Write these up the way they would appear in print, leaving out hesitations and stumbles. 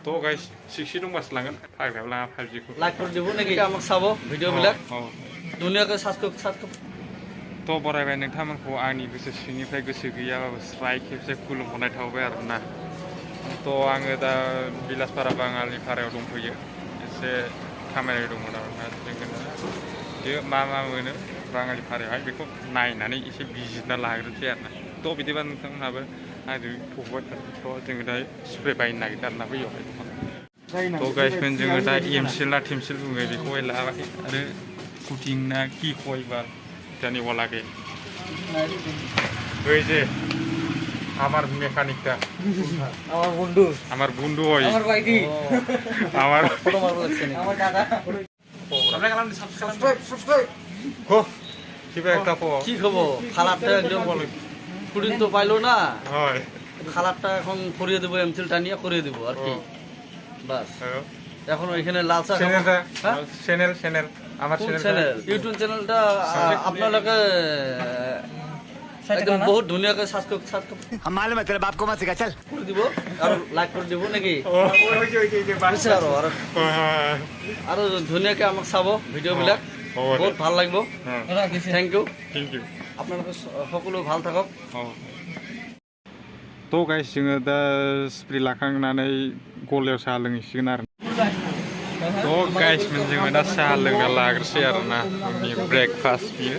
तो गाइस 60 दंबासो लांगोन फाग्लायाव लाङा 5G खौ लाइकफोर दिबो नाকি আমাক চাব ভিডিঅ' বিলাক दुनियाखौ साबस्क्राइब तो बरायबाय नोंथांमोनखौ आंनि गोसो सिंनिफ्राय गोसो गैयाबाबो स्राय खेबसे खुलुमहरनाय थाबाय आरोना तो आङो दा बिलासपारा बाङालि पारायाव दंफैयो एसे खामानि दंमोन आरोना जोङो मा मोनो बाङालि पारायावहाय बेखौ नायनानै एसे बिजिरना लाग्रोसै आरोना तो बिदिबा नोंथांमोनहाबो आंजों थौबाय थादों तो जोङो दा स्प्रे बायनो नागिरदों आरोना बैयावहाय तो गाइसमोन जोङो दा एमसिल ना टेमसिल बुङो बेखौहाय लाबाय आरो कुटिं ना की कय बार জানি ওলাগে ওই যে আমার মেকানিকটা আমার বন্ধু হয় আমার ভাইটি আমার ফটো মারবো লাগছে না আমার দাদা আমরা গেলাম সাবস্ক্রাইব কো কি খবর খালারটা একদম বলো কুড়িন তো পাইলো না হয় খালারটা এখন করিয়ে দেবো এমসিলটা নিয়ে করিয়ে দেবো আর কি বাস এখন ওইখানে লাল চা চ্যানেল আমার চ্যানেল ইউটিউব চ্যানেলটা আপনাদেরকে একদম বহুত ধুনিয়াকে সাবস্ক্রাইব हम मालूम है तेरे बाप को मत सिखा चल করে দিব আর লাইক করে দিব নাকি আর ধুনিয়াকে আমাক চাব ভিডিঅ' বিলাক বহুত ভাল লাগিব থ্যাংক ইউ আপোনালোকে সকলো ভাল থাকক তো गाइस जोङो दा स्प्रे लाखांनानै गलायाव साहा लोंहैसिगोन आरो तो गाइस जोङो दा साहा लोंना लाग्रोसै आरोना जोंनि ब्रेकफास्ट बियो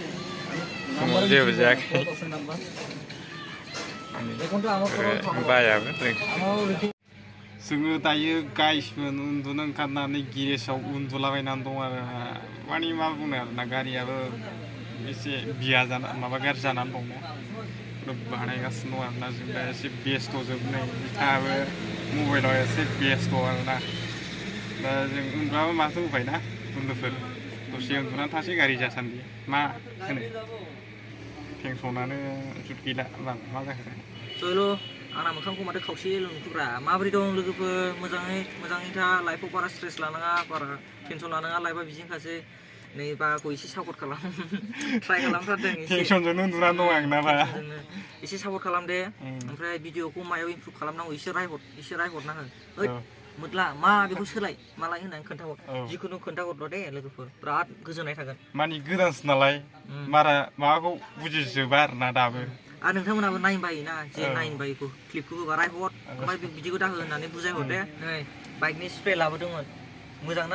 फुङाव जेबो जायाखै बायाबो जोङो दायो गाइसमोन उन्दुनो ओंखारनानै गेरेजाव उन्दुलाबायनानै दं आरो माने मा बुंनो आरोना गारियाबो एसे बिया जाना माबा गाज्रि जानानै दंना बानायगासिनो दं आरोना जों दा एसे बेस्थ' जोबनै बिथाङाबो मबाइलाव एसे बेस्थ' आरोना दा जों उन्दुआबो माथो उफायना उन्दुफोर दसे उन्दुनानै थासै गारि जासान्दि मा होनो टेनसनानो जुद गैला मा जाखो जयलो आंना मोखांखौ माथो खावसे लोंखुब्रा माबोरै दं लोगोफोर मोजाङै था लाइफआव बारा स्ट्रेस लानाङा बारा टेनसन लानाङा लाइफआ बिदिनोखासै नै बाखौ एसे सापर्ट खालाम ट्राइ खालामथारदों टेनसनजोंनो उन्दुनानै दं आं ना बा एसे सापर्ट खालाम दे ओमफ्राय भिडिअखौ मायाव इमप्रुभ खालामनांगौ एसे रायहरना हो ओइ मोदला मा बेखौ सोलाय मालाय होननानै खोन्थाहर जिखुनु खोन्थाहरल' दे लोगोफोर बिराद गोजोननाय थागोन मानि गोदानसो नालाय बारा माबाखौ बुजिजोबा आरोना दाबो आरो नोंथांमोनाबो नायनो बायोना जे नायनो बायोखौ क्लिपखौ होबा रायहर ओमफ्राय बिदिखौ दाहो होननानै बुजायहर दे नै बाइकनि स्प्रे लाबोदोंमोन मोजां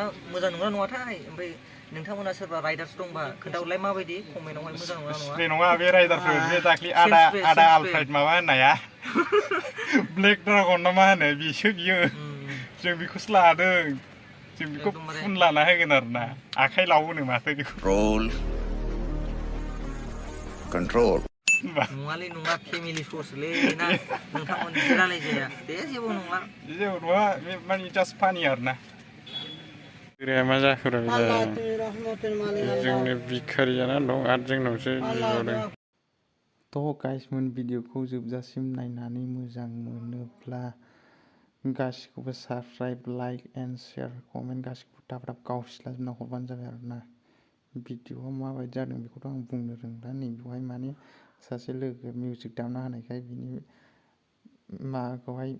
नंगौना नङाथाय ओमफ्राय नोंथांमोना सोरबा राइडार्स दंबा खोन्थाहरलाय माबायदि कमेन्टआवहाय मोजां नङा स्प्रे नङा बे राइडारफोर बे दाख्लि आदा आलफ्राइड माबा होननाया ब्लेक ड्रागन ना मा होनो बियो जों बेखौसो लादों जों बेखौ फुन लाना होगोन आरोना आखाइ लावोनो माथो बेखौ रोल कंट्रोल नङालै नङा फेमिलि श'सोलै ना नोंथांमोननि रायलायजाया दे जेबो नङा बे माने जास्ट फानि आरोना मा जाखोरा जोंनो भिखारि जानानै दं आरो जोंनावसो बिबावदों थ' गाइसमोन भिडिअखौ जोबजासिम नायनानै मोजां मोनोब्ला गासिखौबो subscribe like and share comment गासिखौबो थाब गावस्लाजोबना हरबानो जाबाय आरोना भिडिअआ माबायदि जादों बेखौथ' आं बुंनो रोंला नैबेवहाय माने सासे लोगो मिउजिक दामना होनायखाय बिनि माबाखौहाय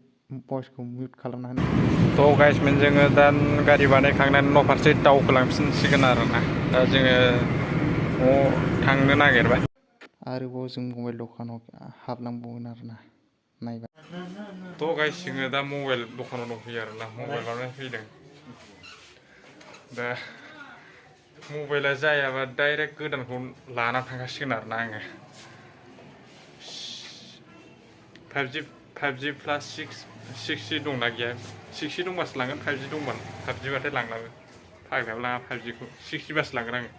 भइसखौ मिउट खालामना होनो थ' गाइसमोन जोङो दा गारि बानायखांनानै न' फारसे दावखोलांफिनसिगोन आरोना दा जोङो न'आव थांनो नागिरबाय आरोबाव जों मबाइल दखानाव हाबलांबावगोन आरोना नायबाय थ' गाइस जोङो दा मबाइल दखानाव दंफैयो आरोना मबाइल लानानै फैदों दा मबाइला जायाबा डाइरेक्ट गोदानखौ लाना थांखासिगोन आरोना आङो 5G प्लास 6G दंना गैया 6G दंबासो लांगोन 5G दंबानो 5G बाथाय लांलाबो फाग्लायाव लाङा 5G खौ 6G बासो लांगोन आङो